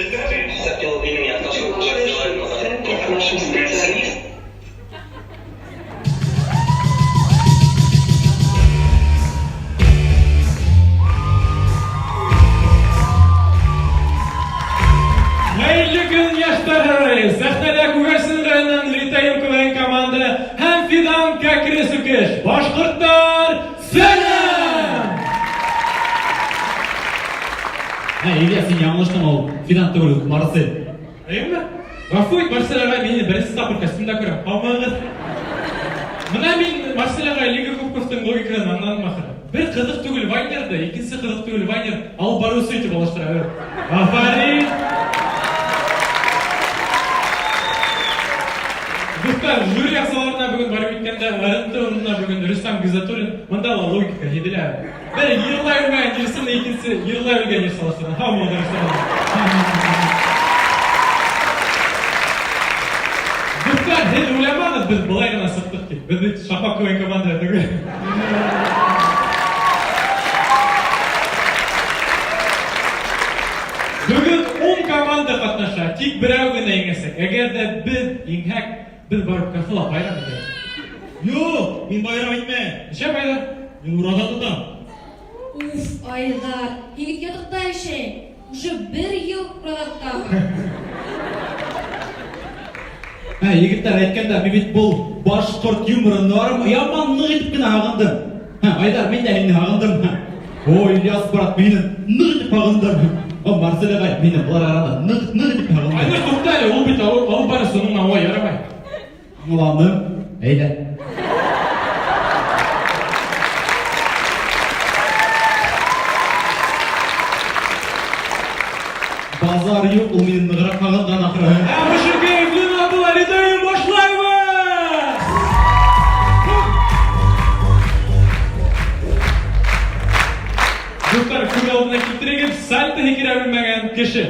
С нашим специалистом. Хәерле көн, яшьтәр һарае! Сәхнәдә Күгәрсен районыннан Ритаем КВН команда һәм Фидан Кәкре Сүкеш. Башкортлар, сәлам! Ә, Илья, син яңлыштың, ул Фидан түгел, Марсель. Әйеме? Гафу ит, Марсель агай, мин беренче тапкыр костюмда күрәм. Һаумыгыз. Менә мин Марсель агай Лига Кубковтың логикасын аңладым ахыры. Бер кызык түгел вайнерды, икенче кызык түгел вайнер алып баручы итеп алыштыра. Афәрин! Дуслар, жюри әгъзаларына бүген барып иткәндә, РНТ урынына бүген Рөстәм Гизатуллин. Монда ла логика һиделә. Бер йырлай үлгән җырсын, икенче йырлай үлгән җыр салыштырган. Һаумыгыз, Рөстәм. Дуслар, һез уйламагыз, без болай гына сыктык дип. Без бит Шафак КВН команда түгел. Бүген 10 команда катнаша, тик берәү генә еңәчәк. Әгәр дә без еңһәк, без барып кафела байрам итәбез. Юк, мин байрам итмәм. Ничә байрам? Мин ураза тотам. Уф, Айдар, мин бит ятакта яшәйм. Уже бер ел ураза тотам. Ә, егетләр, әйткәндә, мин бит бу башкорт юморын нарым яман нык итеп кенә һагындым. Һә, Айдар, мин дә һине һагындым. Һә. Ой, Ильяс брат, мин нык итеп һагындым. О, Марсель агай, мине болар арада нык нык итеп һагындым. Айнур, тукта әле, ул бит алып барысы, уның аңа ярамай. Аңланым. Әйдә. Базар юк, ул мине ныграк һагынган ахры. Ә мужики, блин, была, летаем, башлайбыз! Дуслар, күз алдына китерегез, сальто һикерә белмәгән кеше.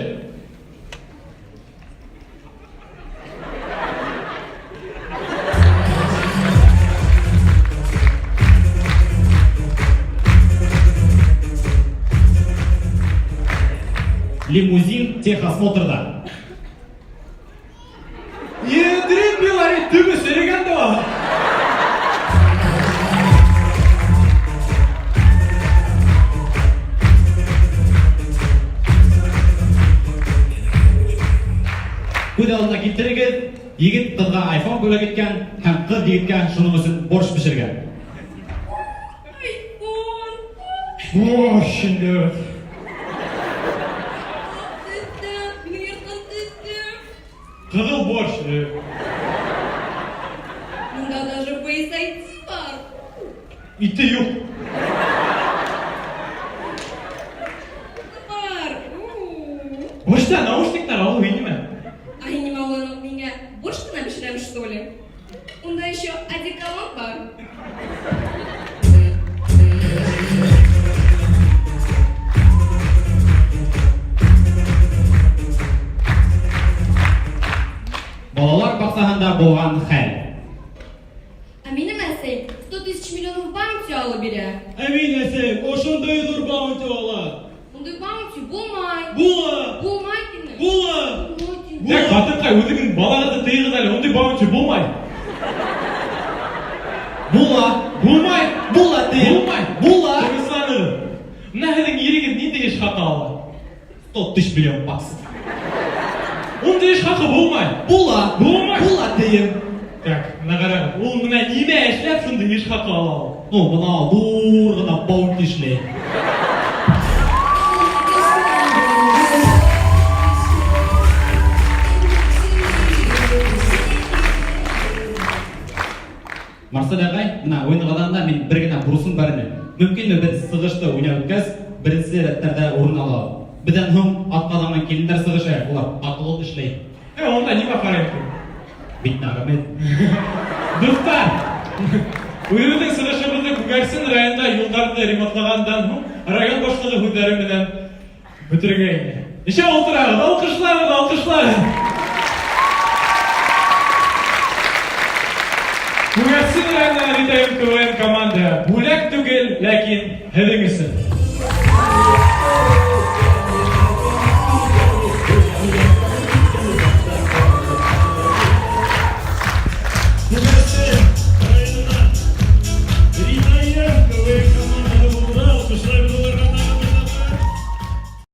Лимузин техосмотрда. Ядрин Белари төбе серегән дә. Күз алдына китерегез, егет кызга iPhone бүләк иткән һәм кыз егеткә шуның өчен борщ пешергән. Айфон! Борщ инде. Төттем, минем яраткан төтем. Кызыл борщ. Монда даже Face ID бар. Ите юк. Бар. У-у-у. Борщта наушниклар алу инеме? Ай, нимә ул миңа борщ кына пешерәм, что ли? Унда еще одеколон бар. Балалар бакчаһында булган хәл. Ә минем әсәй 100 тысяч миллионов баунти алып бирә. Ә мин әсәй ошондай зур баунти ала. Мондый баунти булмай. Була! Булмай тиме? Була! Булмай тиме? Так, хатынкай, үзегең балагызны тыегыз әле, ундый баунти булмай. Була! Булмай! Була тием! Булмай! Була! Тынычланыгыз. Менә һезнең ирегез нинди эш хакы ала? 100 тысяч миллион баксов. Ундый эш хакы булмай. Була! Булмай! Була тием! Так, менә карагыз, ул менә нимә эшләп шундый эш хакы ала ул? Ну, мына зур гына баунти эшли. Марсель агай, менә уйнаганнан мин бер генә бурысым бар иде. Мөмкинме бер сыгышты уйнап үткәз, беренче рәтләрдә урын алабыз. Бездән һуң атказанган киленнәр сыгышы, улар акыллы эшли. Э, анда нимә карыйм? Бит нагымет. Дуслар, үзебезнең сыгышыбызны Күгәрсен районында юлларны ремонтлаганнан һуң район башлыгы һүзләре белән бетерергә инде. Ничә утырабыз? Алкышлагыз, алкышлагыз! Күгәрсен районыннан Ритаем КВН команда бүләк түгел, ләкин һеҙҙең өсөн.